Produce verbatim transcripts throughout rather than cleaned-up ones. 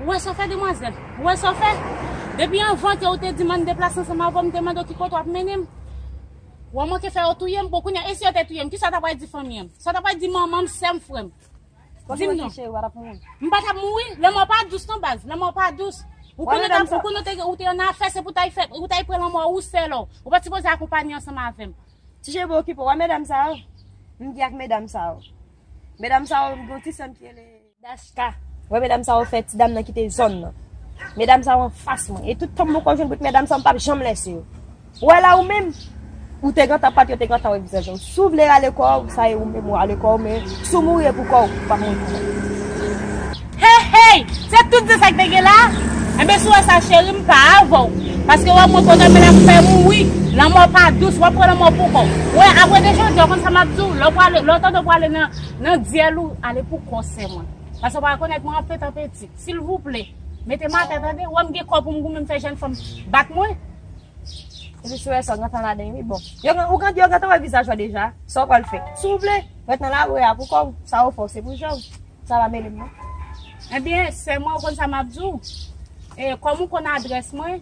Ou wè sa w fè, demwazèl? Ou wè sa w fè? Depi anvan ke ou te di m ann deplase ansanm avè w, m te mande w ki kote w ap mennen m. Ou manke fè yo touye m. Bon, kounye a, e si yo te touye m, kisa w ta pral di fanmi an? Sa w ta pral di manman m, sè m, frè m? Di m non. M pa t ap mouri. Lanmò pa dous non, baz. Lanmò pa dous. Ou konnen, ou konnen ou te, ou te ann afè, se pou w ta fè, ou ta pran lanmò ou sèl ou. Ou pa t sipoze akonpanye ansanm avè m. Ti cheve okipe w, wè medam sa yo? M di ak medam sa yo. Medam sa yo, m gen yon ti sè m ki rele Dashka. Wè medam sa yo fè ti dam nan kite zòn nan. Medam sa yo anfas mwen. E tout tan m poko jwenn bout medam sa yo, m p ap janm lèse yo. Ou wè la ou menm, ou te gentan pati, yo te gentan wè vizaj ou. Si w vle rale kò w, sa e ou menm ou rale kò w, men si w mouri e pou kò w, ou p ap mouri pou mwen. Hey, hey! Se tout se sa k te gen la? Enben, si w wè sa, cheri, m pa avè w. Paske w ap mwen konnen men ap fè mouri. Lanmò pa dous, w ap pran lanmò pou kò w. Wè, apre de jodi, w konn sa m ap di w? Lè w prale, lè w tande w prale nan, nan dyèl ou, ale pou kò w, sè mwen. Paske w pa rekonèt mwen anpetan peti. Silvouplè, mete m atè, tande? Ou wè m gen kò pou m goumen, m fè jèn fanm bat mwen? Epi si w wè sa, w gentan ladan, wi, bon. Yo gen, ou gen, yo gentan wè vizaj ou deja. Sa w pral fè? Si w vle, ret nan lari a pou kò w. Sa w fè w, se pou je w. Sa pa mele m, non. Ebyen, sè mwen, ou konn sa m ap di w? E, kòm ou konn adrès mwen,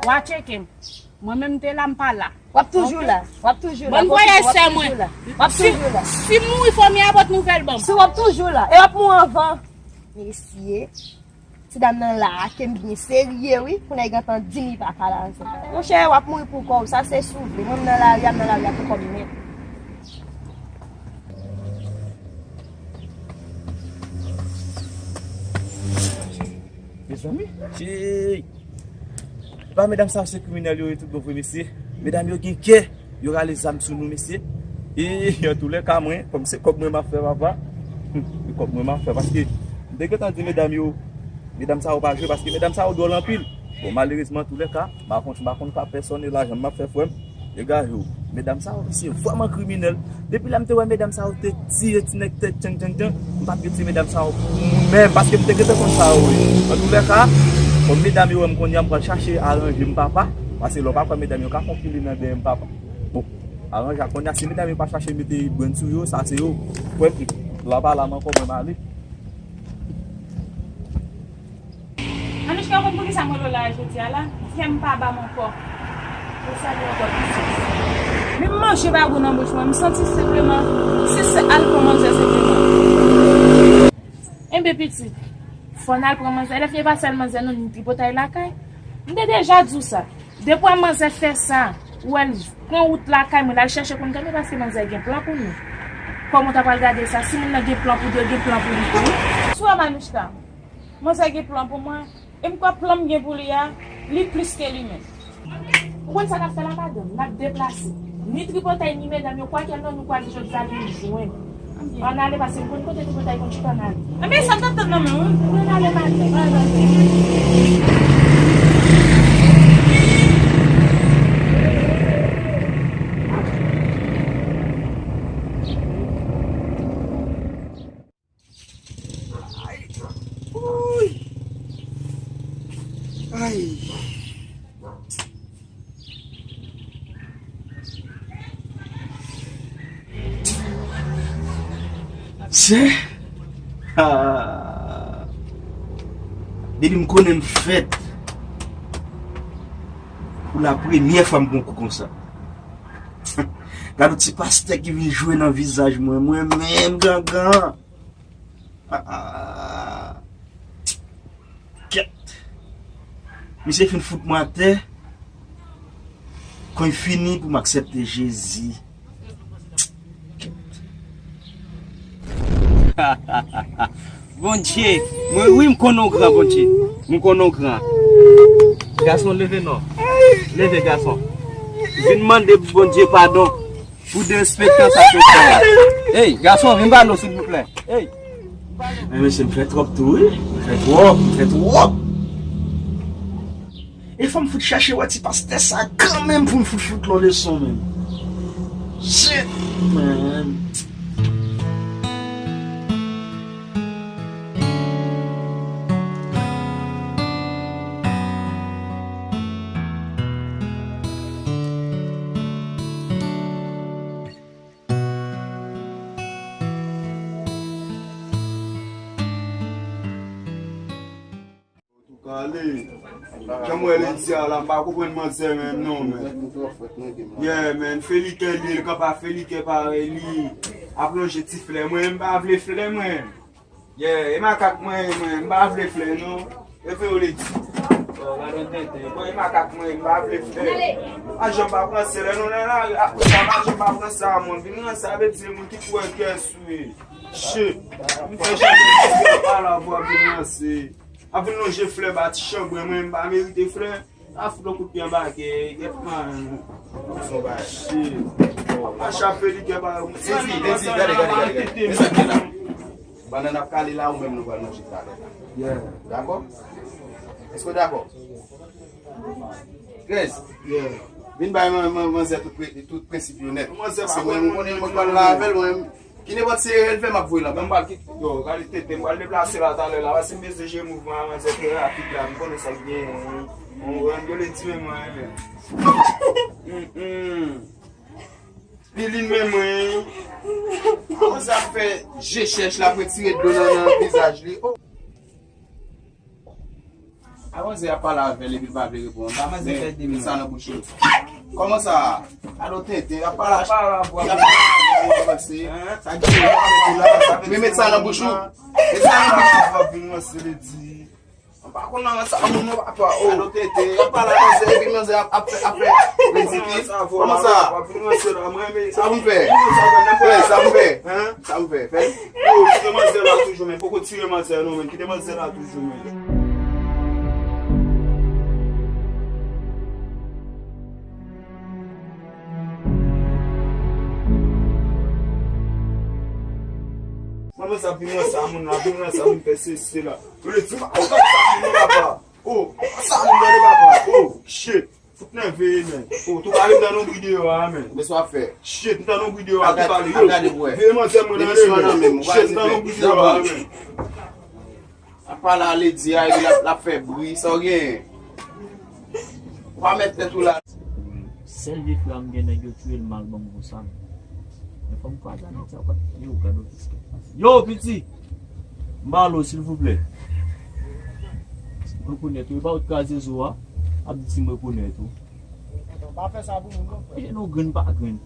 w a tcheke m. Mwen menm, m te la, m pa la. W ap toujou la. W ap toujou la. Bòn vwayaj, sè mwen. W ap toujou la. Si m mouri, fanmi a pot nouvèl ban m. Si w ap toujou la. E w ap mouri anvan. Mesye. Ti dam nan la, ke m byen serye, wi. Kounye a, li gentan di m li pa ka la ankò. Monchè, w ap mouri pou kò w. Sa se si w vle. Mwen, m nan lari a, m nan lari a pou kò m nèt. Mezanmi, chey! Epa medam sa yo se kriminèl yo ye tout bon vre, mesye. Medam yo gen kè, yo rale zam sou nou, mesye. E, antoulèka, mwen, kòm se kòb mwen m ap fè, papa. Se kòb mwen m ap fè, paske m te gentan di medam yo, medam sa yo pa jwe, paske medam sa yo dwòl anpil. Bon, malerezman, antoulèka, m pa konn, m pa konn ka pèsòn e lajan m ap fè, frè m. Dega yo. Medam sa yo, mesye, vrèman kriminèl. Depi lè m te wè medam sa yo te tiye ti nèg tèt tchann, tchann, tchann, m pa t retire medam sa yo pou moun menm, paske m te gentan konn sa yo ye. Antoulèka, kòm medam yo wè m kounye a, m pral chache aranje m papa, paske lè w pa kwè medam yo ka fè yon kile nan dèyè m papa. Bon, aranje a kounye a, si medam yo pa chache mete brenn sou yo, sa se yo. Kwè m, la pa la m ankò, mwen m ale. Anouchka, ou konn poukisa mwen rele w la jodi a la? Kè m pa ba m ankò. Mwen salye ankò, pitit. Menm manje pa gou nan bouch mwen, m santi senpleman, se, se al pran manzè senpleman. Enben, pitit, fò n al pran manzè. Lè fini pa sèl manzè, nou ni tripotay lakay. M te deja di w sa. Depi w wè manzè fè sa, ou wè l pran wout lakay mwen, l al chèche konn kanpe, paske manzè gen plan pou nou. Kòman w ta pral gade sa? Si moun nan gen plan pou de, gen plan pou li tou. Sou a Manouchka, manzè gen plan pou mwen, e m kwè plan m gen pou li a, li plis ke li menm. Ou konn sa n ap fè la, madanm? N ap deplase. Ni tripotay, ni medam yo, kwakèl nan nou kwaze jodi a, nou jwenn. Ann ale, paske m konn kote nou potay konn chita nan. Anben, sa m t ap tann nan men w, wi. Ann ale, madanm. Ay. Uy. Ay. Se, ah, depi m konnen m fèt, pou la premyè fwa m pran kou konsa. Gade yon ti pastè ki vin jwe nan vizaj mwen, mwen menm, gangan. Ah, ah. Kèt. Misye fin fout mwen atè. Kon fini pou m aksepte Jezi. Kèt. Bondye, mwen wi m konnen w gran, Bondye. M konnen w gran. Gason, leve non. Leve, gason. Vin mande Bondye padon. Pou derespektan sa ke w fè a. Ey, gason, vin ba nou, silvouplè. Ey. Men mesye, m fè twòp tou, wi. M fè twòp, m fè twòp. E fò m fout chache wè ti pastè sa kanmenm pou m fout fout l yon leson, menm. Shit, man. Ale. Jan m wè Lady a la, m pa konprann manzè menm non, men. Yeah, men, felikè li, li kanpe a felikè parèy li. Ap lonje ti flè. Mwen, m pa vle flè, mwen. Yeah, e makak mwen, mwen, m pa vle flè, non. E vre, yo Lady. Bon, gade yon tenten. Mwen, e makak mwen, m pa vle flè. A jan m pa pran sè, lè nou nan lari, a koz sa, a jan m pa pran sa, mwen. Vin nan sa, vle di, moun ki kwè kè sou. Shit. M fè jan m pale avè w, vin nan se. Ap vin lonje flè ba ti chanbren, mwen, m pa merite flè. A fout yon kout pye anba kè, gèt man. Shit. Ap mache ap felikè ba yo. Lady, Lady, gade, gade, gade, gade. E sa k gen la? Pandan n ap kale la, ou menm nou pral manje talè la. Yeah. Dakò? Èske w dakò? Trèz. Yeah. Vin bay man, man, manzè tout pre-, tout prensip yo nèt. Manzè pa mwen, mwen konnen mwen pral la avè l, mwen. Ki nenpòt se erè l fè, m ap voye l anba. Mwen pral kit-, yo, gade tete, m pral deplase la talè la, paske m bezwen jere mouvman a manzè trè rapid la, m konnen sa k genyen, wi. Ou wè, m te vle di men mwen, men. Mm, mm. Li, li men mwen. Kòman sa fè je chèch la, ap retire dlo nan, nan vizaj li? Oh. A manzè ap pale avè l epi l pa vle reponn. Sa manzè fè de minit. Sa nan bouch li. Kòman sa? Alo tenten, ap pale avè l. Ap pale avè l. Sa ki la. Men met sa nan bouch ou. Met sa nan bouch ou. Ap vin ranse Lady. M pa konn nan sa moun non papa. Oh. Alo tenten, ap pale avè l epi manzè ap, ap fè, ap fè. Lady ki? Kòman sa? Sa pou n fè? Fè, sa pou n fè. Sa pou n fè. Fè. Yo, kite manzè la toujou, men. Poko tire manzè non, men. Kite manzè la toujou, men. Manman sa vin nan sa moun la, vin nan sa moun fè sesi la. Yo le di pa kontan sa moun la papa. Oh, sa moun la papa. Oh, shit. Fout nève, men. Oh, tou pale m nan non videyo a, men. Men sa w ap fè? Shit, m nan non videyo a, tou pale. Yo, veye manzè mwen nan men. Shit, m nan non videyo a, men. Ap pale a Lady a, epi l ap, l ap fè bri, sa w genyen? Ou pa mèt tèt ou la. Sèl vye frè a m gen, nèg yo tiye l mal ban m konsa. Men fò m kwaze a nèg sa yo pa. Yo, gade yon piskèt. Yo, piti! M ba l ou, silvouplè. M rekonèt ou, e pa ou t kraze zo a, ap di m rekonèt ou. Pa fè sa pou moun, non, frè. E nou grenn pa grenn.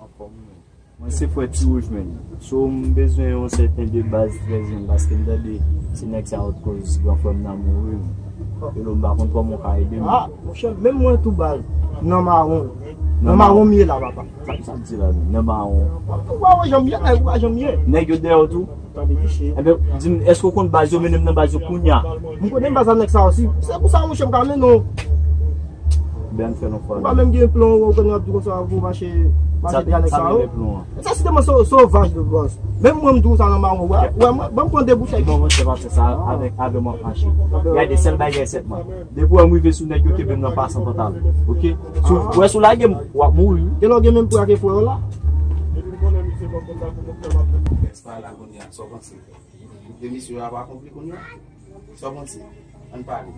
Anfòm, men. Mwen se frè Ti Wouj, men. So, m bezwen yon sèten de baz trèzyèm, paske m tande se nèg sa yo t koz gran frè m nan mouri. E lo m pa konn kòman w ka ede m. Ah, monchè, menm mwen tou baz, nan mawon. Nan mawon m ye la, papa. Sa, sa m di la, men, nan mawon. Ou pa wè jan m ye, nèg, ou pa jan m ye. Nèg yo dèyè w tou? Tande, biche. Enben, di m, èske w konn baz yo, mennen m nan baz yo kounye a? M konnen baz a nèg sa yo, si se pou sa, monchè, m ka mennen w. Ben, fè nou fò. Ou pa menm gen plan, ou konn ap di konsa, pou mache, mache dèyè nèg sa yo. Sa, sa se tèlman so-, sovaj de baz. Menm mwen, m di w sa nan mawon, wè, wè, mwen, ban m pran de bouch ak. Non, monchè, pa fè sa, avèk, avè mwen fache. Gade, sèl bagay sèlman. Depi w wè m rive sou nèg yo, kenbe m nan pasan total. Oke? Si w, wè si w lage m, w ap mouri. Gen lè w gen menm pou ak frè w la. Depi m konnen misye pa konn sa pou mwen fè m ap fè. Rès pa la kounye a, sa w panse? Demisyon yo ap akonpli kounye a. Sa w panse? Ann pale.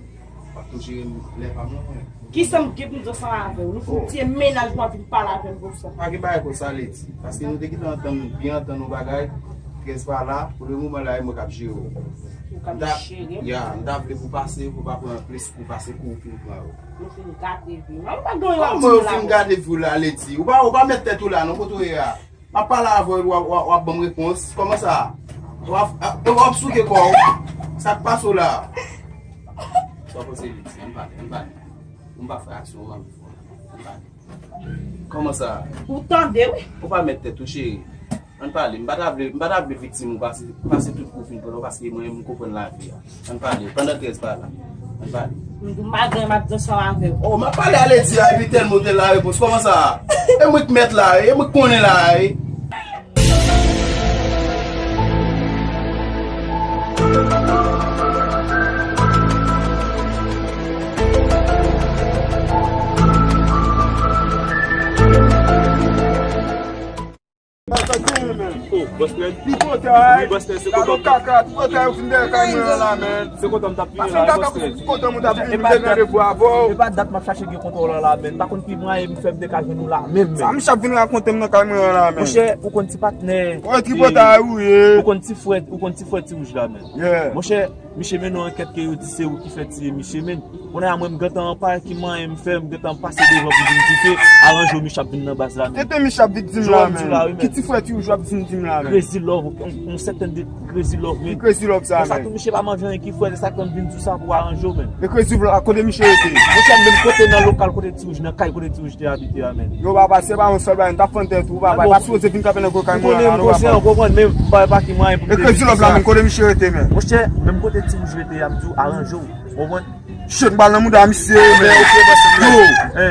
W ap tou jere m lè pa m nan mwen. Kisa m gen pou m di ansanm avè w? Nou fout tiye mennaj mwen ap vin pale avè m konsa. Pa gen bagay konsa, Lady. Paske nou te gentan antann, byen antann yon bagay. Trèz pa la, pou le moman la, e mwen k ap jere w. Ou k ap jere m? Ya, m ta vle pou pase, pou pa pran plis, pou pase kou ou fin pran yo. Nou fin gate vi m. Ou pa gen yon... Kòman yo fin gate vi w la, Lady? Ou pa, ou pa mèt tèt ou la, non, kote w ye a? M ap pale avè w, w ap, w ap, w ap ban m repons. Kòman sa? W ap, w ap souke kò w. Sa k pase w la? Sa w panse, Lady? Ann pale, ann pale. M pa fè aksyon w anvi fè w la. Ann pale. Kòman sa? Ou tande, wi. Ou pa mèt tèt ou, cheri. Ann pale. M pa ta vle, m pa ta vle viktim ou pase, pase tout kou fin pran w paske mwen, m konprann lavi a. Ann pale. Pandan trèz pa la. Ann pale. M di w m pa gen, m ap di ansanm avè w. Oh, m ap pale a Lady a, epi tèlman ou te la repons. Kòman sa? E mwen k mèt la, e mwen k konnen la, e. Oh, bòs Nèg. Tripotay. Wi, bòs Nèg, se kontan. Kaka, tripotay, ou fin dèyè kay mwen la, men. Se kontan m t ap vini la, bòs Nèg. Kontan moun t ap vini, m te gen randevou avè w. E pa dat m ap chache gen kontwòl la, men. M pa konn ki mwayen m fè m te ka jwenn ou la, menm, men. Sa misye ap vin rakonte m nan kay mwen la, men. Monchè, ou konn ti patnè. Wi, tripotay, ou ye. Ou konn ti frè, ou konn ti frè Ti Wouj la, men. Yeah. Monchè, Miche mennen yon ankèt ke yo di se ou ki fè tiye miche, men. Kounye a mwen, m gentan anpare ki mwayen m fè, m gentan pase devan pou vin kite, aranje w, miche ap vin nan baz la, men. Tete miche ap viktim la, men. Ki ti frè Ti Wouj w ap viktim la, men. Crazy Love, yon, yon sèten de Crazy Love, men. Crazy Love sa, men. Konsa tou, miche pa manje anyen ki frè, se sa k fè m vin di w sa pou aranje w, men. E Crazy Love la, kote miche rete? Monchè, menm kote nan lokal, kote Ti Wouj, nan kay kote Ti Wouj te abite a, men. Yo, papa, se pa yon sèl bagay, m t ap fann tèt ou, papa, pa sipoze vin kanpe nan gwo kay mwen la, non, papa. M konnen, m konprann, men m pa, pa ki mwayen pou m te vin sa. E Crazy Love la, men, kote miche rete, men? Monchè, menm kote Ti Wouj rete a, m di w, aranje w. Ou konprann? Shit, m pral nan mouda misye, men. Yo,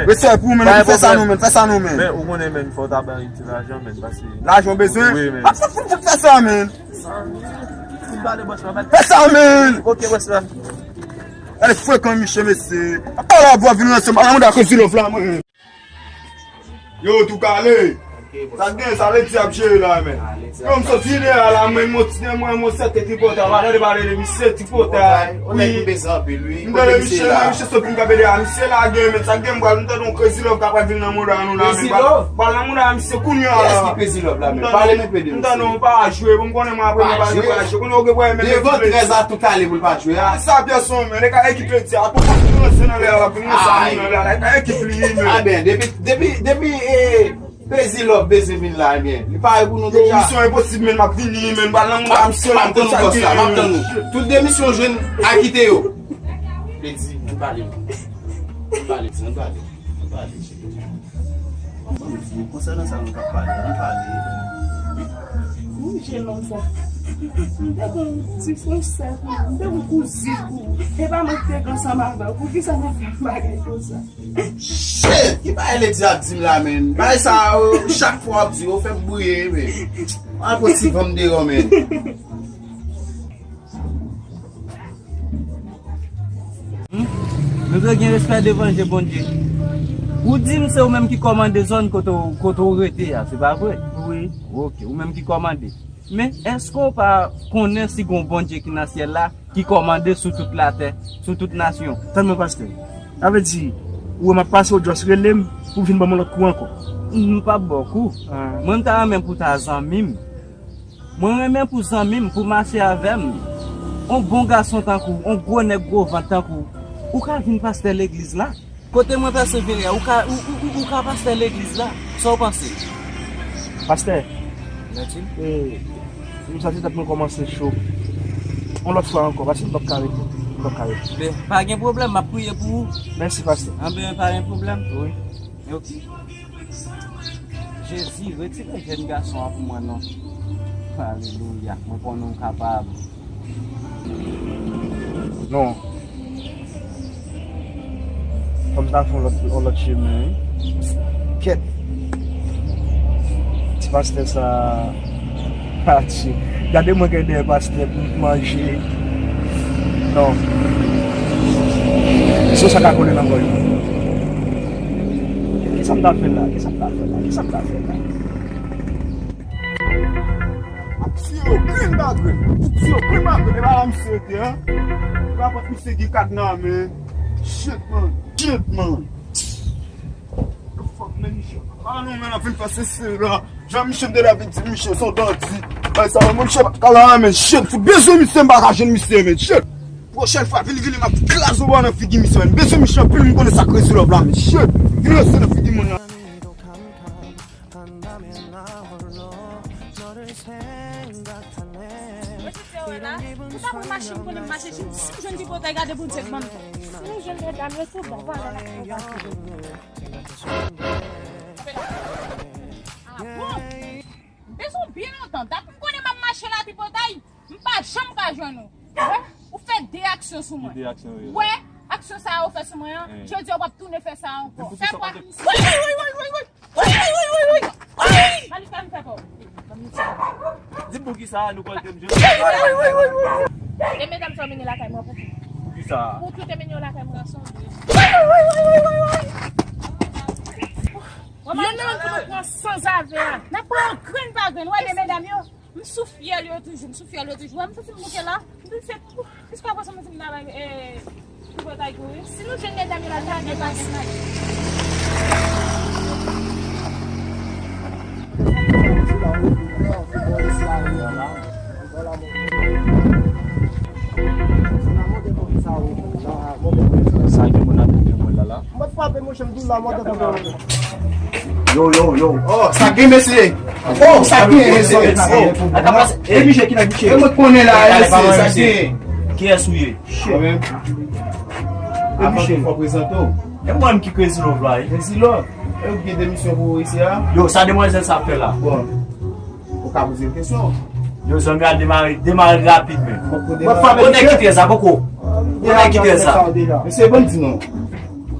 respè pou ou, men, fè sa non, men, fè sa non, men. Men, ou konnen, men, fò w ta ban li ti lajan, men, paske. Lajan w bezwen? Wi, men. Ap fè, fè, fè, fè sa, men. Fè sa, men. Ok, bòs la. Gade frekan, miche, mesye. Ap pale avè w, vin ranse m, pral nan mouda Crazy Love la, mwen. Yo, tou kale. Sa gen, sa Ledi ap jere la, men. Yo, m soti deyò la, mwen, mwen, mwen, mwen, sète tripotay, pa tande pale de misye, tripotay. Wi. M tande misye, men, misye sot vin kanpe deyò, misye lage, men, sa gen, m pral, m tande yon Crazy Love k ap vin nan mouda nou la, men. Pral nan mouda misye kounye a la. Kiyès ki Crazy Love la, men? Pale m enpe de misye. M tande yon pa jwe, bon, m konnen mwen apre mwen pa jwe, pa jwe. Konnen w gen pwoblèm, men. Devan trèz a tou kale pou l pa jwe a. Sa pyès yon, men, e ka ekip Ledi a, pou vin ranse nan lè a, vin ranse nan lè a, e ka ekip li, men. A ben, depi, depi, depi, e, Crazy Love bezwen vin la, ebyen, li pare pou nou deja. Misyon enposib, men, m ap vini, men, m pral nan mouda misye la, m konn sa k gen. M ap tann ou, bòs la, m ap tann ou. Tout demisyon jwenn a kite yo. Ledi, ann pale. Ann pale, ann pale. Ann pale. Konsènan sa nou t ap pale, ann pale. Wi, jenòm sa. M te gen yon ti frè sè pou ou, m te gen yon kouzin pou ou. E pa mwen ki te gen ansanm avè w. Poukisa w ap fè bagay konsa? Shit! Ki bagay Ledi ap di m la, men? Bagay sa yo, chak fwa w ap di yo, fè m bouye, men. Al pran ti van m deyò, men. Hmm? Nou dwe gen respè devan je Bondye. Ou di m se ou menm ki kòmande zòn kote w, kote w rete a, se pa vre? Wi. Ok, ou menm ki kòmande. Men, èske w pa konnen si gon Bondye ki nan syèl la, ki kòmande sou tout latè, sou tout nasyon? Tann mwen, pastè. Sa vle di, ou wè m ap pase, ou just rele m pou vin ban m yon lòt kou ankò? M p ap ba w kou. Ah. Mwen, m ta renmen pou w ta zanmi m. Mwen renmen pou zanmi m, pou mache avè m. On bon gason tankou w, on gwo nèg gwo vant tankou w, ou ka vin pastè legliz la. Kote mwen pèsevere a, ou ka, ou, ou, ou, ou ka pastè legliz la. Sa w panse? Pastè. Gentil. E, m santi tèt mwen kòmanse cho. On lòt fwa ankò, paske m p ap ka rete. M p ap ka rete. Ben, pa gen pwoblèm, m ap priye pou ou. Mèsi, pastè. Anben, pa gen pwoblèm. Wi. Ok. Jezi, retire jèn gason an pou mwen non. Alelouya, mwen konnen w kapab. Non. Fò m ta fè yon lòt, yon lòt chemen, wi. Kèt. Ti pastè sa pati. Gade mwen gen dèyè pastè pou m manje. Non. Se sa ka kole nan kò yo. Kisa m ta fè la? Kisa m ta fè la? Kisa m ta fè la? Ap tiye yo grenn pa grenn. Ap tiye yo grenn pa grenn. E pa la misye te, en? Rapòt misye gen kad nan men. Shit, man. Shit, man. The fuck, man, misye. Ah non, men, ap vin fè sesi la. Jan misye m te lè vin di misye, se yon bandi. Bay sa, mwen, misye pa ka la, men. Shit, fout bezwen misye, m pa ka jwenn misye, men. Shit. Pwochèn fwa, vin, vin, m ap kraze w nan figi misye, men. Bezwen misye anpil, m konnen sa Crazy Love la, men. Shit. Vin ranse nan figi moun nan. Mesye, se wè la, ou pa pran machin, konnen m mache, si m jwenn tripotay, gade Bondye k ban m. Si nou jwenn medam yo, se bon, valè la, valè la. Ah bon? M bezwen w byen lontan. Dat m konnen m ap mache la, tripotay, m pa janm ka jwenn ou. Wè, ou fè de aksyon sou mwen. Ki de aksyon yo? Wè, aksyon sa a ou fè sou mwen an, jodi a w p ap tounen fè sa a ankò. Fè pa. Woy, woy, woy, woy, woy, woy. Woy, woy, woy, woy, woy. Woy! Malik pa m fè kò. Di m pou ki sa nou kòlte m jodi. Woy, woy, woy, woy, woy. E medam sa w mennen lakay mwen pou ki? Pou ki sa? Pou ki w te mennen yo lakay mwen ansanm? Woy, woy, woy, woy, woy, woy. Yo nan yon gwo pran sanzave a. N ap pran yon grenn M pa grenn, w wè de medam yo, m sou fyèl yo toujou, m sou fyèl yo toujou. Wè, m santi m bouke la, m di se tou. Jiskaprezan, m santi m ta bay, eh, tripotay tou, wi. Si nou jwenn medam yo la, n ta gen pase. Sa gen moun ap goumen mwen la la. Mwen frape, monchè, m di w la, mwen frape. Yo, yo, yo. Oh, sa gen, mesye. Oh, sa gen, mesye. Oh, e misye ki nan giche. E mwen konnen la, mesye, sa gen. Kiyès ou ye? Mwen menm. E misye. Fò prezante w. E mwen menm ki Crazy Love la, wi. Crazy Love. E ou gen demisyon pou isi a? Yo, sa demwazèl sa ap fè la? Bon. Ou ka poze l kesyon. Yo, zanmi a demare, demare rapid menm. Kote ki trèz la, poko? Kote ki trèz la? Mesye, ban m di nou.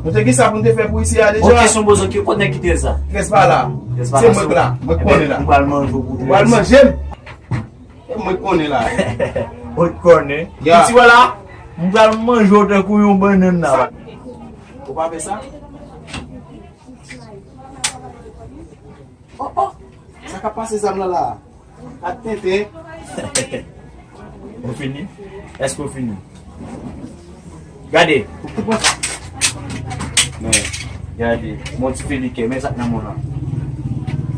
Nou te gen sa pou n te fè pou isi a deja. Ok, se yon bozo ki, kote ki trèz la? Trèz pa la. Se mwen k la. Mwen k konnen la. Ou pral manje w pou trèz. Ou pral manje m. E mwen k konnen la. Ou k konnen. Piti wè la, m pral manje w tankou yon bannann la. Ou pa fè sa? Oh, oh! Sa k ap pase zam nan la? Ak tenten. Ou fini? Èske ou fini? Gade. Men, gade. Mon ti felikè, men sa k nan men w lan.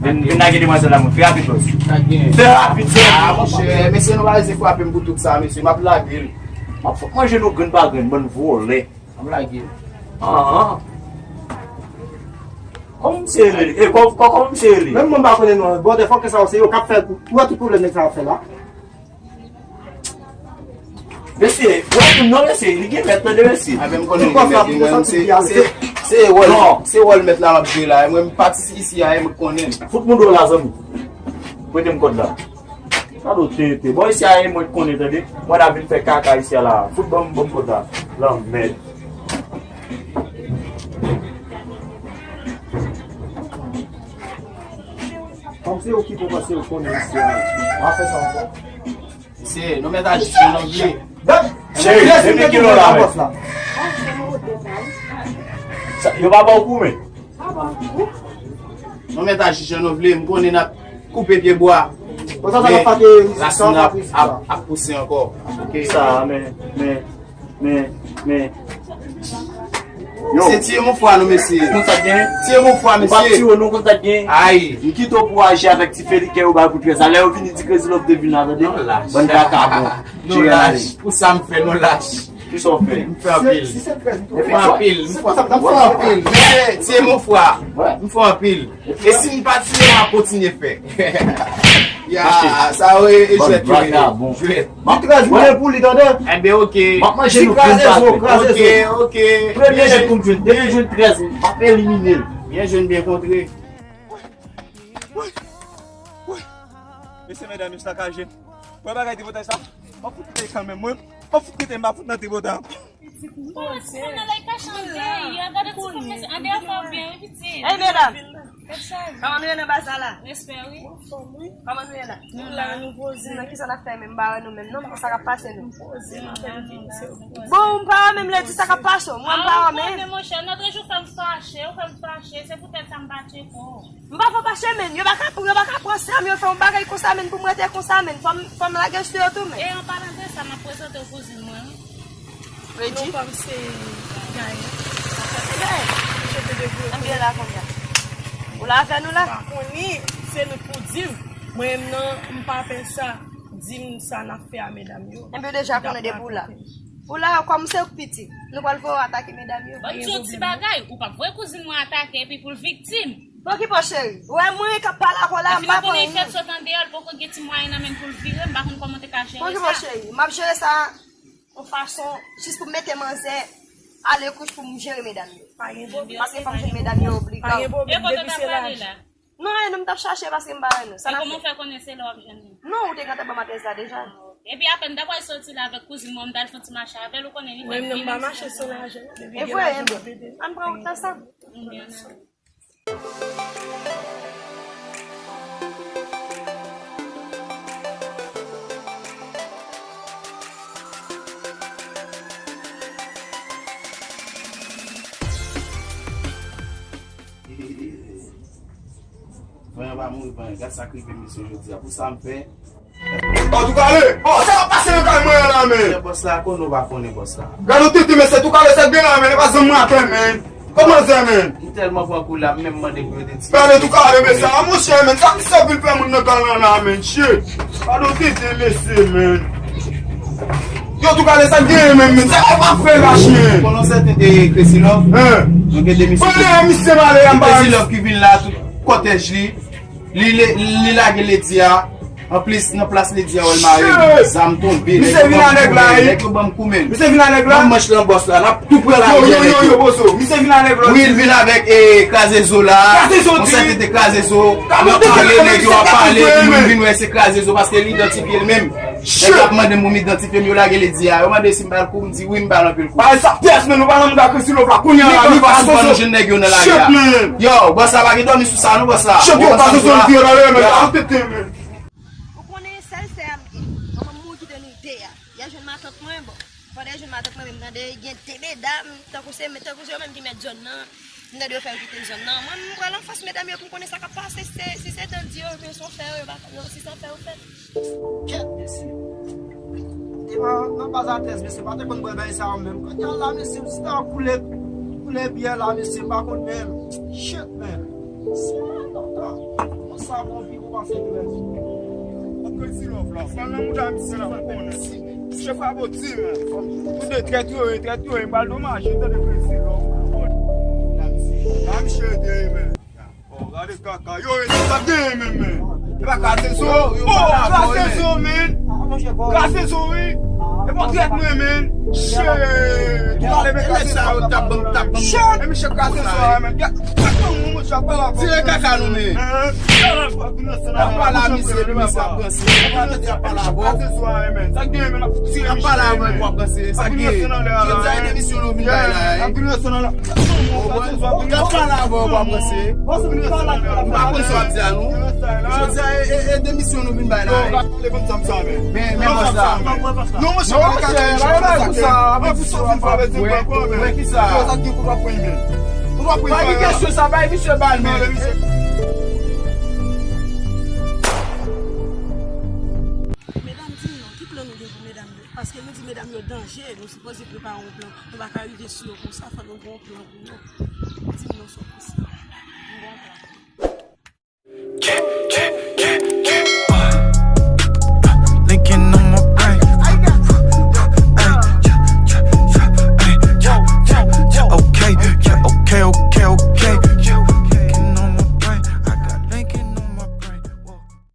Vin, vin lage demwazèl la, mwen. Fè rapid, bòs. Fè rapid, fè rapid. Ah, monchè, mesye, nou pa rete frape m pou tout sa, mesye. M ap lage l. M ap fout manje nou grenn pa grenn, bann vòlè. M lage. An, an. Kòman misye rele? E, kò-, kò-, kòman misye rele? Menm mwen m pa konnen non. Bon, dèfwa ke sa yo, se yo k ap fè, ou wè tout pwoblèm nèg sa yo fè la. Mesye, wè, non, mesye, li gen mèt, tande, mesye. A, men m konnen li gen mèt, mwen, se, se, se wòl, se wòl mèt la m ap jwe la, e mwen, m pati isi a, e mwen konnen. Fout moun dwòl la, zanmi. Prete m kòd la. Sa do tenten. Bon, isi a, e mwen k konnen, tande. Mwen la vin fè kaka isi a la. Fout ban m, ban m kòd la. Lanmèd. Kòm se yo ki poko se yo konnen isi a. W ap fè sa ankò. Se, nou mèt aji jan nou vle. Cheri, depi kilè w la menm? Sa, yo pa ba w kou, men. Nou mèt aji jan nou vle, m konnen n ap koupe pye bwa. Men rasin nan ap, ap, ap pouse ankò. Sa, men, men, men, men. Yo. Se tiye mon fwa nou, mesye. Konn sa k genyen? Tiye mon fwa, mesye. Ou p ap tiye w non, konn sa k genyen? Ay. M kite w pou w aji avèk ti felikè yo bay pou trèz la. Lè yo vini di Crazy Love te vin la, tande? Bann vakabon. Nou lach. Pou sa m fè, nou lach. Kisa w fè? M fè anpil. M fè anpil. M fè anpil. Mesye, tiye mon fwa. M fè anpil. E si m pa tiye, m ap kontinye fè. Ya, sa yo e jwèt yo ye. Jwèt. M ap trèz milyon pou li, tande. Enben, oke. M ap manje nou kraze zo, kraze zo. Oke, oke. Premye nèg pou m jwenn. Depi m jwenn trèz, m ap elimine l. Byen jwe, byen kontre. Mesye, medam, yo sakaje. Wè bagay tripotay sa? M ap fout kite kanmenm, mwen. M ap fout kite, m pa fout nan tripotay. Kòman ti fanm nan la, li ka chante? Gade ti fanm nan, andeyò fè w byen, wi, pitit. Ey, medam! Kòman nou ye nan baz la la? Respè, wi. Kòman nou ye la? Nou la, nou poze. Nan kisa n ap fè menm? M pa wè nou menm non, m konn sa k ap pase nou. Bon, m pa wè menm lè di sa k ap pase w. Mwen, m pa wè menm. Monchè, nan trè jou fè m fache, ou fè m fache, se poutèt sa m pa tcheke w. M pa fè w fache, menm. Yo pa ka, yo pa ka pran sa m, yo fè yon bagay konsa, menm, pou m rete konsa, menm. Fò m, fò m lage sou yo tou, menm. E an palan de sa, m ap prezante w kouzin mwen, wi. Redi? Non, pa m se Gaël. Se Gaël? Misye te devlope. Ann byen la kounye a. Ou la avè nou la? Pa konnen, se nou k pou di m. Mwen menm nan, m pa fè sa. Di m sa n ap fè a medam yo. Enben, deja konnen depi w la. Ou la, kòm se ou k piti, nou pral voye w atake medam yo. Ban m di yon ti bagay, ou p ap voye kouzin mwen atake epi pou l viktim. Bon, ki bon, cheri? Ou wè mwen k ap pale ak ou la, m pa konn anyen. Epi nou konnen fèt sot andeyò, l poko gen ti mwayen nan men l pou l vire, m pa konn kòman w te ka jere sa. Bon, ki bon, cheri? M ap jere sa. Yon fason, jis pou m mete manzè ale kouch pou m jere medam yo. Pa gen pwoblèm. Paske fò m jwenn medam yo obligan. Pa gen pwoblèm, depi se lajan. Non, anyen non, m t ap chache paske m pa wè nou. E kòman w fè konnen se la w ap jwenn li? Non, ou te gentan ban m adrès la deja. Epi apèn m t ap pral soti la avèk kouzin mwen, m t al fè yon ti mache avè l, ou konnen li fè. Mwen menm m pa mache san lajan. E vre, ann pran wout ansanm. Vanyan pa mouri vanyan. Gad sa k rive misye jodi a. Pou sa m fè. An tou kale! Bon, sa k ap pase nan kay mwen an la, men? Bòs la, konnen w pa konnen bòs la. Gad yon tete, men se tou kale sa k gen la, men. E pa zanmi atè, men. Kòman se, men? M tèlman pran kou la, m menm mande pou yo detwi. Gade tou kale, men sa, monchè, men. Sa misye vin fè moun nan kay lan la, men. Shit. Gad yon tete, mesye, men. Yo, tou kale sa k gen, men, men. Sa k ap fè lach, men. Konnen w sèten de Crazy Love? Hein? Nou gen de misye. Konnen misye malè, m pa Crazy Love ki vin la, tout kòtèj li. Li, li, li lage Lady a. Anplis, nan plas Lady a, wè l mare. Shit! Zam tonbe, nèg yo ban m kou, men. Misye vin a nèg la, wi. Nèg yo ban m kou, men. Misye vin a nèg la. Ban m manch lan bòs la, n ap tou pran lavi a, nèg yo. Yo, yo, yo, yo, bozo. Misye vin a nèg la. Wi, l vin avèk, e, kraze zo la. Kraze zo, di. Yon sèten de kraze zo. N ap pale, nèg yo ap pale, epi moun vin wè se kraze zo, paske li idantifye l menm. Nèg yo ap mande m pou m idantifye m, yo lage Lady a. Yo mande si m ba l kou, m di wi, m ba l anpil kou. Bay sa pyès, men nou pa nan mouda Crazy Love la, kounye a la, nou pa sou pa nou jwenn nèg yo nan lari a. Yo, bòs la pa gen dòmi sou sa, non, bòs la. Shit, yo pa sou zòn ki yo la, men, pa tete, men. Ou konnen sèl sè a m gen. Manman m mouri kite nou de a. Y a jwenn matant mwen, bon. Pandan y a jwenn matant mwen, men m tande gen de medam, tankou se, tankou se yo menm ki mèt zòn nan. M tande yo fè yo kite zòn nan. Mwen, m pral anfas medam yo pou m konnen sa k ap pase, si se, si se dan di yo, oubyen se yon fè yo, yo pa, yo, si se yon fè yo fè. Kèt, mesye. E pa nan baz a tèz, mesye, pa te konn bwè bagay sa yo menm. Kounye a la, mesye, m chita koule, koule byè la, mesye, m pa konn menm. Shit, man. Se pa lontan. Bon, sa bon, pi bon pase tèz. Crazy Love la. Pran nan mouda misye la, pou konnen. Misye pa bò di, men. Tou de trèt yo ye, trèt yo ye, m pral domaje, tande Crazy Love. La misye ede, men. Oh, gade kaka. Yo, e sa gen, men, men. E pa kraze zo. Oh, kraze zo, men. Kraze zo, wi. E pòtrèt mwen, men. Shit. Tou pale, men, kraze zo. Shit. E misye kraze zo, men. Tire kaka nou, men. N ap pale a misye, epi misye ap ranse. Ou pa tande y ap pale avè w. Y ap pale avè w, epi w ap ranse. Sa k gen? Jodi a, e demisyon nou vin bay la, wi. Ou konprann? Y ap pale avè w, w ap ranse. M pa konn sa w ap di a, non. Jodi a, e, e, e demisyon nou vin bay la, wi. Men, men bòs la. Non, monchè, pa gen kaka, monchè, pa gen kaka. Wè, wè, kisa? Bay ki kesyon sa, bay misye bal, men. Medam, di m non, ki plan nou gen pou medam yo? Paske nou di medam yo danje, nou sipoze prepare yon plan. Nou pa ka rive sou yo konsa, fò nou gen yon plan pou yo. Di m non, sa w panse.